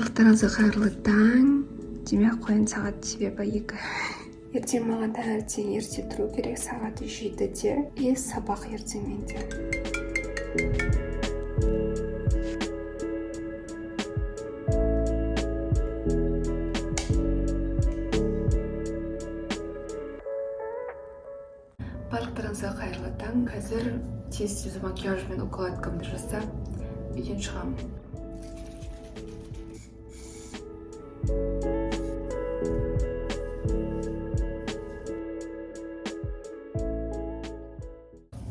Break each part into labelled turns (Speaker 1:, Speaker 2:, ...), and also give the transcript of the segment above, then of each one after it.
Speaker 1: Барлықтарыңызға қайырлы таң демей ақ қояйын, сағат себебі 2. Ертең маған таңертең ерте тұру керек, сағат 7-де, и сабақ ертең менде. Барлықтарыңызға қайырлы таң. Қазір тез тез макияж мен укладкамды жасап, үйден шығамын.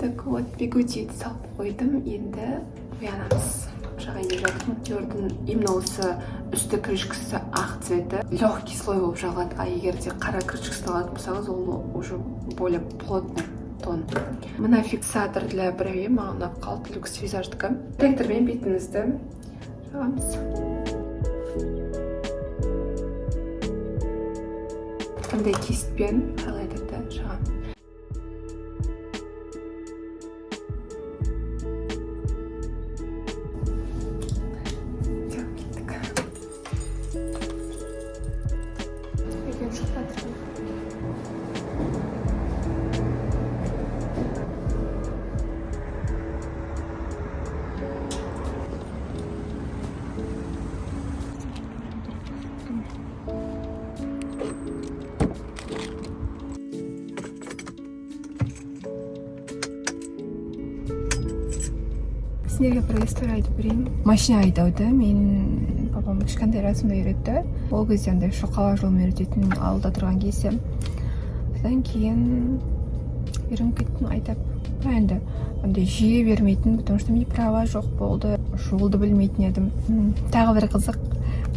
Speaker 1: Так вот, бигудиді салып қойдым, енді боянамыз. Жағайын деп жатырмын. Диордың именно осы үсті крышкасы ақ цветі легкий слой болып жағылады, а егер де қара крышкасын алатын болсаңыз, ол уже более плотный тон. Мына фиксатор для бровей маған ұнап қалды, Люкс Визаждікі. Корректормен бетімізді жағамыз. Қандай кистьпен хайлайтерді жағамын. Все, кеттік. Үйден шығып жатырмын. Сендерге бір история айтып берейін. Машина айдауды мен папам кішкентай жасымда үйретті. Ол кезде андай шоқала жолмен үйрететін, ауылда тұрған кезде. Содан кейін үйреніп кеттім айдап. Бірақ енді андай жиі бермейтін, потому что менде права жоқ болды, жолды білмейтін едім. Тағы бір қызық: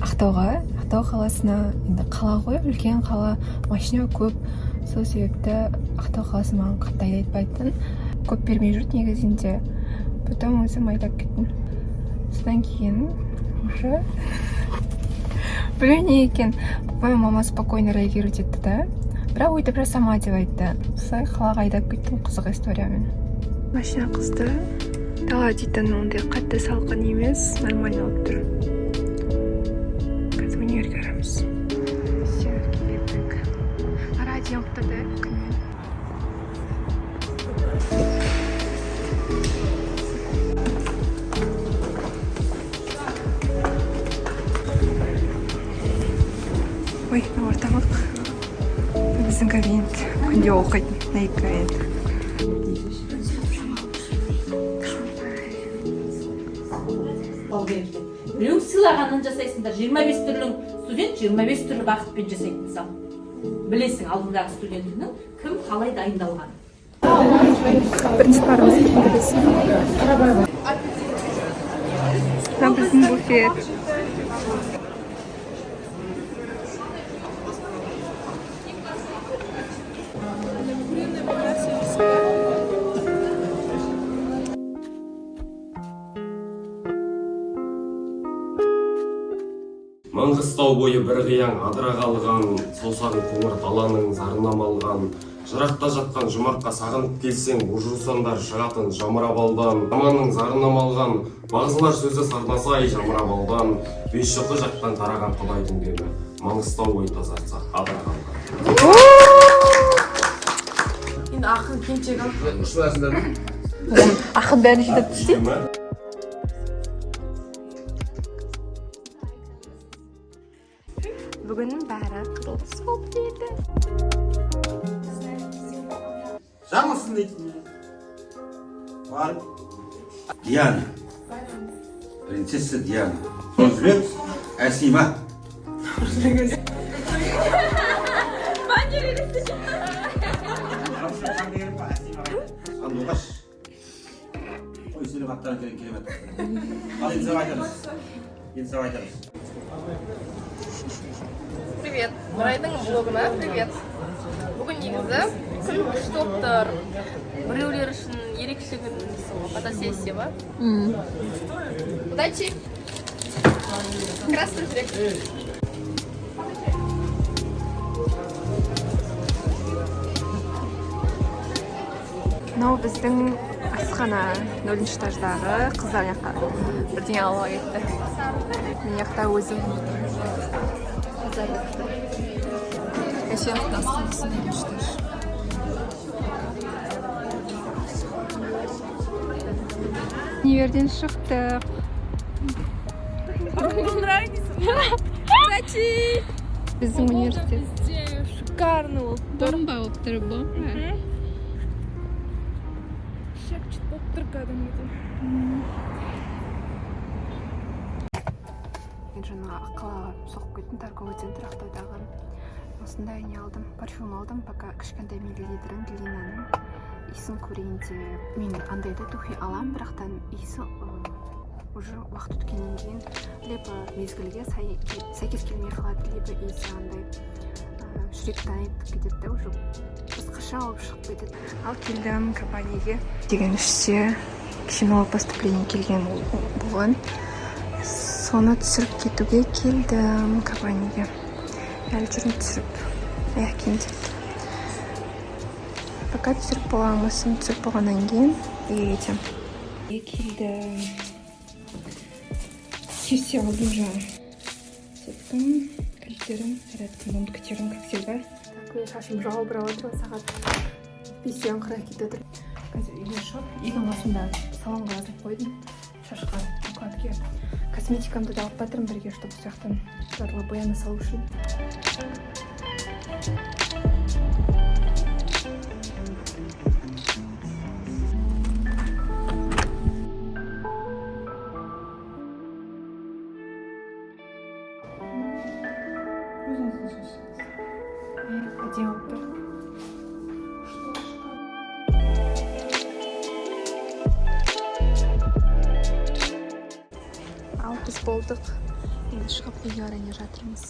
Speaker 1: Ақтауға, Ақтау қаласына, енді қала ғой, үлкен қала, машина көп, сол себепті Ақтау қаласы маған қатты айдатпайтын, көп бермей жүрді негізінде. Потом өзім айдап кеттім. Содан кейін уже білмеймін неге екен, папа мен мама спокойно реагировать етті да, бірақ өйтіп жасама деп айтты. Солай қалаға айдап кеттім. Қызық историямен. Машина қызды, дала дейтін ондай қатты салқын емес, нормально болып тұр. Қазір универге барамыз. Северге кеттік. Ара әдемі болып тұр да күнмен. Ой, мына орталық, біздің кабинет, күнде оқитын мына екі кабинет.
Speaker 2: Балл берілді. Біреу сыйлағанын жасайсыңдар. 25 түрлі студент 25 түрлі бағытпен жасайды. Мысалы, білесің алдыңдағы студентіңнің кім қалай дайындалғанын.
Speaker 1: Бірінші парымыз бітті біз. Мына біздің буфет.
Speaker 3: Маңғыстау бойы бір қияң адыра қалған, саусағын қоңыр даланың зарына малған. Жырақта жатқан жұмаққа сағынып келсең, жусандар шығатын жамырап алдан. Заманның зарына малған, бағзылар сөзі сарнасай жамырап алдан. Бесшоқы жақтан тараған құдайдың демі, Маңғыстау бойын тазартса адыра қалған.
Speaker 4: Енді ақын келіншек ал.
Speaker 1: Ақын бәрін жинап түсті.
Speaker 3: Жиырма.
Speaker 1: Бүгін бәрі қызыл түс болып келді.
Speaker 5: Жаңылсын дейді. Бар. Диана. Принцесса Диана. Розыбек, Әсима. Сандуғаш. Ой, сөйлеп аттарын келген керемет. Ал енді сабақ айтамыз. Енді сабақ айтамыз.
Speaker 4: Привет. Нұрайдың блогына привет. Бүгін негізі күн күшті болып тұр. Біреулер үшін ерекше күн, сол фотосессия ба? Удачи. Красный жүрек.
Speaker 1: Мынау біздің Асхана нөлінші этаждағы қыздар жаққа бірдеңе алуға кетті. Мен жақта өзім қыздарды күтіп. Кәшеновтың асханасы, екінші этаж. Универден шықтық. Біздің университет.
Speaker 4: Шикарно болып тұр.
Speaker 1: Бомба болып тұр, бомба.
Speaker 4: Шепчет болып тұр кәдімгідей.
Speaker 1: Мен жаңа қалаға соғып кеттім, торговый центр Ақтаудағы. Осындай не алдым, парфюм алдым, пока кішкентай миллилитрін, Длинаның иісін көрейін деп. Мен андайды духи аламын, бірақтан иісі уже уақыт өткеннен кейін либо мезгілге сәйкес келмей қалады, либо иісі андай жүректі айнытып кетеді да, уже басқаша болып шығып кетеді. Ал келдім компанияға деген, 3-те кеше новое поступление келген болған, соны түсіріп кетуге келдім компанияға. Әлі жүрмін түсіріп, аяқ киімдерді пока түсіріп боламын. Осыны түсіріп болғаннан кейін үйге кетемін. Үйге келдім, кесе алдым жаңа, сөйттім, кілттерім, зарядкам, ноутбуктерім, как всегда. Так, менің шашым жалбырап отыр, сағат 5-тен 40 кетіп отыр. Қазір үйге шығып, үйдің қасында салонға жазылып қойдым шашқа, укладке. Косметикамды да алып батырмын бірге, чтобы сол жақтан барлығы бояна салу үшін. Өзіңіздің шашыңыз. Әдемі болып тұр. Ал біз болдық, енді шығып үйге қарай жатырмыз.